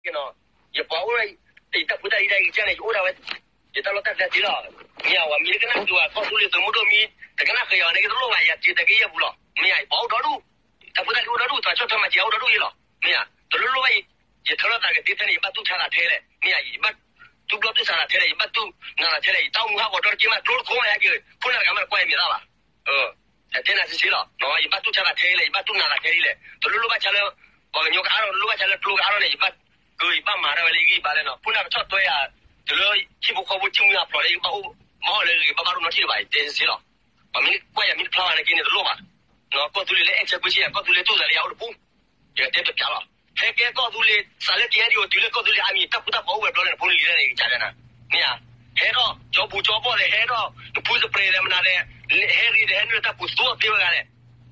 ယပှၤအိၣ် ယတၢ်ဖိတၢ်လံၤတၢ်ဂ့ၤကစၢ်န့ၣ် ယအိၣ်ဒၣ်ဝဲ ယတၢ်လီၢ်တၢ်ကျဲသ့လီၤ. မ့ၢ်ဧါ, ဝဲမ့ၢ်လၢကနၣ်ဃုာ်ဝဲ ကီၢ်သူလ့ၤသုးမုၢ်ဒိၣ်မံ တကနၣ်ဃုာ်ယၤန့ၣ် ကတလိၣ်ဘၣ် ယၤစ့တက့ယဲၢ်ပူၤလီၤ. မ့ၢ်ဧါ, ယပှၤအိၣ်ဒီဒူၣ်, တၢ်ဖိတၢ်လံၤအိၣ်ဒီဒူၣ်, တၢ်ဆီၣ်ထွဲမၤစၢၤအိၣ်ဒီဒူၣ်ယဲၢ်လီၤ. မ့ၢ်ဧါ, တလိၣ်လိၣ်ဘၣ်, ယထၢလီၤသးကသ့ထဲန့ၣ် ယဘၣ်တူၢ်ဆါသးထဲလဲၣ်. မ့ၢ်ဧါ, ယဘၣ်တူၢ်ဘျီတူၢ်ဆါသးထဲလဲၣ်, ယဘၣ်တူၢ်နၤသးထဲလဲၣ်, ယတၢ်အိၣ်မူဟးဂီၤဒီတက့မး ကျိတခိၣ်မးယါက့ၤ ခိၣ်နၢ်တဂၤမးတကွၢ်ယမဲာ်သၣ်ဘၣ်. ယတဲနၤစ့စ့လီၤ, ယဘၣ်တူၢ်ဆါသးထဲလဲၣ်, ယဘၣ်တူၢ်နၤသးထဲလဲၣ်, တလိၣ်လိၣ်ဘၣ်ဆါလၢ ပှၤကညီကအါထီၣ် တလိၣ်ဘၣ်ဆါလၢကျိကအါထီၣ်န့ၣ် ယဘၣ်က ယဘၣ်မၤတၢ်ဝဲလၢယဂံၢ်ယဘါလဲၣ်နီၤ, ခိၣ်နၢ်ကဆီၣ်ထွဲယၤ တုၤလၢဟံၣ်ဖိဃီဖိ ထံၣ်မုၢ်အဖျိးလၢယကဘၣ်အိၣ် မၤအီၣ်လၢဂ့ၤ ဘၣ်ဘၣ်ဒိနီထံၣ်တဘၣ် ယတဲစ့စ့လီၤ. ပှၤမ့ၢ်ကွၢ်ယၤမ့ၢ်တဖျါဘၣ်နာ်က့န့ၣ် တလိၣ်ဘၣ်. ကီၢ်သူလ့ၤလၢအဲၣ်ဆၢကွံဆံယၤ ကီၢ်သူလ့ၤတူၢ်သးလၢယၤအိၣ်တပူၤ, ယကတဲပျးပျးလီၤ. ဟဲကဲကီၢ်သူလ့ၤ စးလၢကယဲၢ်ဒံးအိၣ်တုၤလၢကီၢ်သူလ့ၤအါမံၤ တၢ်ဖူတၢ်ဖီအိၣ်ဝဲဘျီန့ၣ် ဖိလံၤလံၤန့ၣ် ကစၢ်ဒဲနၤ, မ့ၢ်ဧါ, ဟဲထီၣ် ကၠီပူၤကၠီပီၣ်လဲၣ် ဟဲထီၣ် နဖုစပရ့ၤလဲၣ် မနုၤလဲၣ်, ဟဲရံၤဒီးဟဲနုာ်လၢတၢ်ပူၤသိအသ့ဝဲဂၤလဲၣ်,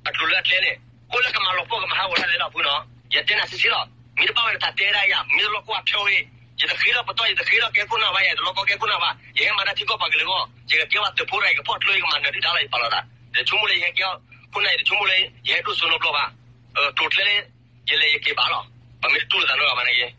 အကျိၤလၢအကျဲန့ၣ် အိၣ်လၢကမၤလီၤပှီၢ်ကမၤဟးဂီၤတၢ်လဲၣ်လီၤဖုနီၤ, ယတဲနၤစ့စ့လီၤ. မ့ၢ်တဘၣ်ဝဲနတၢ်တဲဒၣ်ယၤ မ့ၢ်တလီၢ်ကီၢ်အဖျိဂ့ၤ, ယတဃ့ထီၣ်ပတီၢ် ယတဃ့ထီၣ်ကဲခိၣ်နၢ်ဘၣ်ယၤ ယတလီၢ်ကီၢ်ကဲခိၣ်နၢ်ဘၣ်, ယဟဲမၤတၢ်ထံကီၢ်ပှၤကလုာ်အဂီၢ် ယကကဲဝဲသုးဖိတဂၤ ယကဖီၣ်ကျိ ယကမၤနၢၤဒုၣ်ဒါလီၤ ယပာ်လီၤသး, ယဆိကမိၣ်လၢယဟဲကဲခိၣ်နၢ် ယတဆိကမိၣ်လၢ ယဟဲဒိၣ်စိနီတဘျီဘၣ်, ကျိၤကျဲလၢ ယလဲၤယက့ၤဘၣ်လီၤ. ပှၤမ့ၢ်တတူၢ်လိာ်သးနီတဂၤဘၣ်နာ်က့,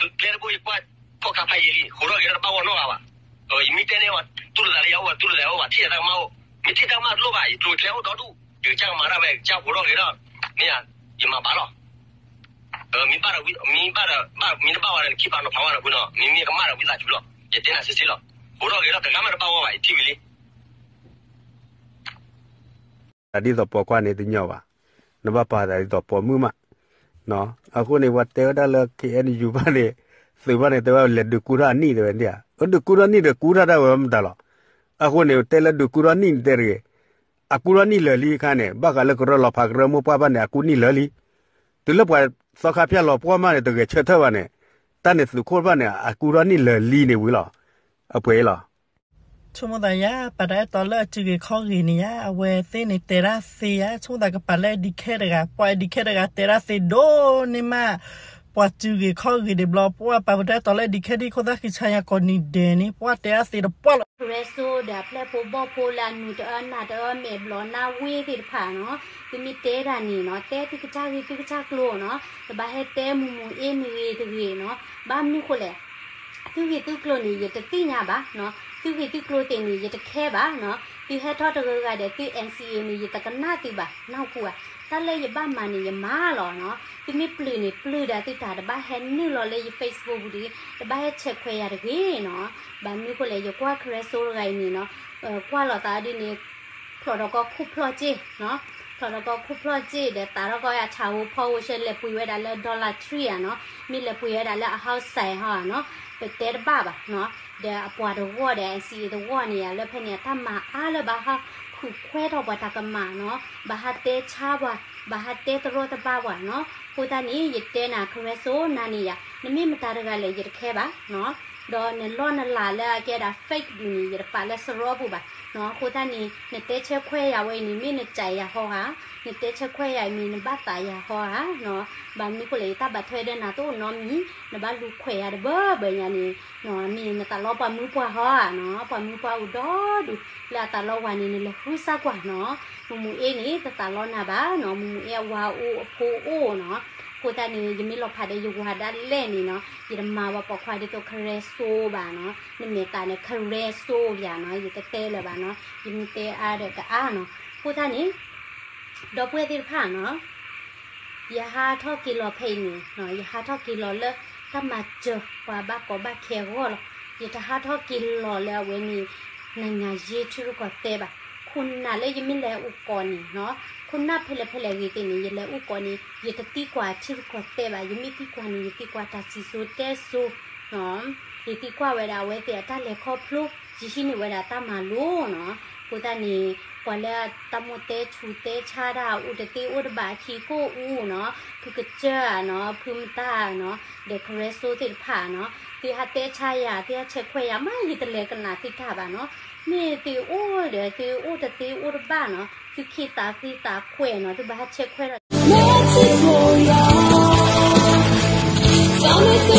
ကျဲတဘိယကွၢ် ကီၢ်ခါဖးယံာ်လံ ဟိးထီၣ်ဂ့ၤထီၣ်တဘၣ်ဂီၢ်နီတဂၤဘၣ်, ယမ့ၢ်တဲန့ၢ်ဝဲ တူၢ်လိာ်သးလၢယအိၣ်ဘၣ် တူၢ်လိာ်သးအိၣ်ဘၣ် ထံၣ်သးတၢ်ကမၣ်အိၣ်, မ့ၢ်ထံၣ်တၢ်ကမၣ်တလိၣ်ဘၣ် ယကျိၤကျဲအိၣ်ဒီဒူၣ်, ယကစၢ်ကမၤတၢ်ဝဲ ယကစၢ်ဟိးထီၣ်ဂ့ၤထီၣ်, မ့ၢ်ဧါ, ယမၤဘၣ်လီၤ. မ့ၢ်ဘၣ်ဒီး မ့ၢ်ဘၣ်ဒီး မ့ၢ်တဘၣ်ဝဲဒီး နခံဖးနီၤဖးဝဲဒီးဖုနီၤ မ့မ့ၢ်ကမၣ်ဒီးဝံသးစူၤလီၤ ယတဲနၤစ့စ့လီၤ. ဟိးထီၣ်ဂ့ၤထီၣ်တဂၤမ့ၢ်တဘၣ်ဂီၢ်ဘၣ် ယထံၣ်ဝံၤလံ တၢ်ဒ်သိးပိာ်ခွါန့ၣ်တညီဘၣ်, နဘၣ်ပာ်သးဒ်သိးပိာ်မုၣ်မး, အဃိန့ၣ် ပှၤတဲဝဲဒၣ်လၢ ခ့ၣ်အဲၣ်ယူၣ်ဘၣ်န့ၣ်, သုးဘၣ်န့ၣ် တဲဝဲလဲၤဒုးကူထီၣ်အနံၣ်တဲဝဲန့ၣ်ဧါ, အဒုးကူထီၣ်နံၣ်ဒီး ကူထီၣ်တၢ်ဝဲမတၤလီၤ. အဃိန့ၣ် တဲလၢဒုးကူထီၣ်နံၣ်န့ၣ်တဲတဂ့ၤ, အကူထီၣ်နံၣ်လၢာ်လံအခါန့ၣ် ဘၣ်ဃးလၢကရၢလီၤဖးကရၢမိၢ်ပှၢ်ဘၣ်န့ၣ် အကူနံၣ်လၢာ်လံ. တုၤလၢပှၤသီခါဖၠၣ်လီၤပှီၢ်မးန့ၣ် တဂဲၤဆၢထၢၣ်ဘၣ်န့ၣ်, တၢ်န့ၣ်သုးခိၣ်တဖၣ်န့ၣ် အကူထီၣ်နံၣ်လၢာ်လံန့ၣ်ဝံၤလီၤ. အပှဲၤအံၤလီၤ. ဆိကမိၣ်သးယၤ ပာ်တၢ်အဲၣ်တီလၢအစုဂ့ၤခီဂ့ၤန့ၣ်ယါ အဝဲသ့ၣ်န့ၣ်တဲတၢ်သ့ယါ ဆိကမိၣ်သးကပာ်လၢအဒံးခဲတဂၤ ပှၤအဒံးခဲတဂၤတဲတၢ်သ့ဒိၣ်န့ၢ်မး, ပှၤစုဂ့ၤခီဂ့ၤဒံးဘျီ ပှၤပာ်ပတၢ်အဲၣ်တီလၢအဒံးခဲဒံး ခိၣ်သၣ်ဃံဆါယၤကိးနံၤဒဲးန့ၣ် ပှၤတဲတၢ်သ့တပှၢ်လီၤ. ရဲစိဒီးအပျဲၢ်ဖိဘီၣ်ဖိလၢအနုာ်တအၢနၢ်တအၢမဲာ်ဘျီနၢ်ဝ့သ့ၣ်တဖၣ်နီၤ, သုမ့ၢ်တဲတၢ်န့ၣ်နီၤ တဲသုကစၢ်ဂ့ၢ်သုကစၢ်ကျိၤနီၤ, တဘၣ်ဟဲတဲမူးမူးအ့ၣ်မ့ၢ်ဂ့ၤတဂ့ၤနီၤ, ဘၣ်မနုၤဃိလဲၣ် သုဂ့ၢ်သုကျိၤန့ၣ် ယတသ့ၣ်ညါဘၣ်နီၤ, သုဂ့ၢ်သုကျိၤသ့ၣ်န့ၣ် ယတခဲဘၣ်နီၤ, သုဟဲထီၣ်တဂၤဂၤဒီးသု NCA န့ၣ် ယတကနၣ်သုဘၣ် နၢ်ဟူဧါ, တၢ်လၢယဘၣ်မၤန့ၣ် ယမၤလီၤနီၤ, သုမ့ၢ်ပျုၤန့ၣ် ပျုၤဒၣ်သုတၢ် တဘၣ်ဟဲနုာ်လီၤလၢယ Facebook ပူၤတဂ့ၤ, တဘၣ်ဟဲဆဲးခွဲးယၤတဂ့ၤနီၤ, ဘၣ်မနုၤဃိလဲၣ် ယကွၢ်ခရဲစိတဂၤအံၤန့ၣ်နီၤ, ကွၢ်လီၤသးဒ်န့ၣ် ဖျိးထီၣ်ကီၢ်ခိၣ်ဖျီၣ်စ့ၢ်နီၤ, ဖျိးထီၣ်ကီၢ်ခိၣ်ဖျီၣ်စ့ၢ်ဒီး သးထီၣ်ကီၢ်အထးဟိဖီဟိ ရှဲလဲၤပှ့ၤဝဲဒၣ်လၢ Dollar Tree ဧါနီၤ, မ့ၢ်လဲၤပှ့ၤဝဲဒၣ်လၢအ house site ဟီဧါနီၤ, ပတဲတဘၣ်ဘၣ်နီၤ, ဒီးအပှၤတဂီၢ်ဒီး NCA တဂီၢ်န့ၣ် လၢဖဲန့ၣ် အတၢ်မၤအါလၢဘၣ်ဟး ဃုခွဲးထီၣ်ပှၤတၢ်ကမၣ်နီၤ, ဘၣ်ဟးတဲဆါပှၤ, ဘၣ်ဟးတဲတရီတပါပှၤနီၤ, အဃိသတးန့ၣ် ယတဲနၤ ခရဲစိနၤန့ၣ်ယါ, နမ့ၢ်မတၤတဂၤလဲၣ် ယတခဲဘၣ်နီၤ, ဒီးနလီၢ်နလၤလၢအကဲဒၣ် fake ဒုးန့ၣ် ယတပာ်လၢစရီပူၤဘၣ်နီၤ, အဃိသတးန့ၣ် နတဲဆဲးခွဲးယၤဝဲအံၤန့ၣ် မ့ၢ်နစၢ်ယၤဟီဧါ, နတဲဆဲးခွဲးယၤအံၤမ့ၢ်နဘၣ်သးယၤဟီဧါနီၤ, ဘၣ်မနုၤဃိလဲၣ် ယတၢ်ဘၣ်ထွဲဒီးနၤတအိၣ်နီတမံၤ, နဘၣ်လူၤခွဲးယၤတဘၢဘၢညါန့ၣ် မ့ၢ်နသးလီပှၤမုၢ်ပှၢ်ဟီဧါနီၤ, ပှၤမုၢ်ပှၢ်အိၣ်ဒီဒူၣ် လၢအသးလီဝၤန့ၣ် နလဲၤဃုစၢ်ကွၢ်နီၤ, မူးမူးအ့ၣ်န့ၣ် တသးလီနၤဘၣ်နီၤ, မူးမူးအ့ၣ်အဝၤအိၣ်အဖိအိၣ်နီၤ, အဃိသတးန့ၣ် ယမ့ၢ်လီၤဖးဒီးယဝၤဒၣ်လဲာ်န့ၣ်နီၤ, ယတမၤဝဲပိာ်ခွါဒ်သိးခရဲစိဘၣ်နီၤ, နမဲာ်သးန့ၣ် ခရဲစိယါနီၤ, ယတတဲလၢၤဘၣ်နီၤ, ယမ့ၢ်တဲအါဒီးကအါနီၤ, အဃိသတးန့ၣ် ဒီပုၢ်ဝဲၢ်သ့ၣ်တဖၣ်နီၤ ယဟးထီၣ်က့ၤလီၤဖဲအံၤန့ၣ် ယဟးထီၣ်က့ၤလီၤလၢတၢ်မၤစၢၤပှၤဘၣ်ကီဘၣ်ခဲအဂီၢ်လီၤ. ယတဟးထီၣ်က့ၤလီၤလၢအဝဲန့ၣ် နညါယ့ထံရူၢ်ကီၢ်သဲးဘၣ်. ခိၣ်နၢ်လၢယမ့ၢ်လဲၤအိၣ်ကီးန့ၣ်နီၤ ခိၣ်နၢ်ဖဲလဲၣ်ဖဲလဲၣ်ဂ့ၤသ့ၣ်န့ၣ် ယလဲၤအိၣ်ကီးန့ၣ် ယတသံကွၢ်ထံရူၢ်ကီၢ်သဲးဘၣ်. ယမ့ၢ်သံကွၢ်န့ၣ် ယသံကွၢ်တၢ်စံၣ်စိၤတဲစိၤ ယသံကွၢ်ဝဲဒၣ်အဝဲသ့ၣ်အတၢ်လဲၤခီဖျိ ယဟံးန့ၢ်ဝဲဒၣ်တၢ်မၤလိနီၤ. အဃိသတးန့ၣ် ပှၤလၢတၢ်မိၣ်တဲဆူးတဲဆါတၢ်အိၣ်တသ့အိၣ်တဘၣ်အခံကိၣ်အူနီၤ ဖုကစၢၢ်ဧါနီၤ ဖုမတၢ်ဧါနီၤ ဒီးခရဲစိသ့ၣ်တဖၣ်နီၤ သုဟးတဲဆါယၤ သုဟးဆဲးခွဲးယၤမး ယတလဲၤကနၣ်သုတၢ်ဘၣ်နီၤ. မ့ၢ်သုအိၣ်ဒီး သုအိၣ်တသ့အိၣ်တဘၣ်နီၤ သုခ့သးဃံသးခွဲးနီၤ သုဘၣ်ဟးဆဲးခွဲးဒီး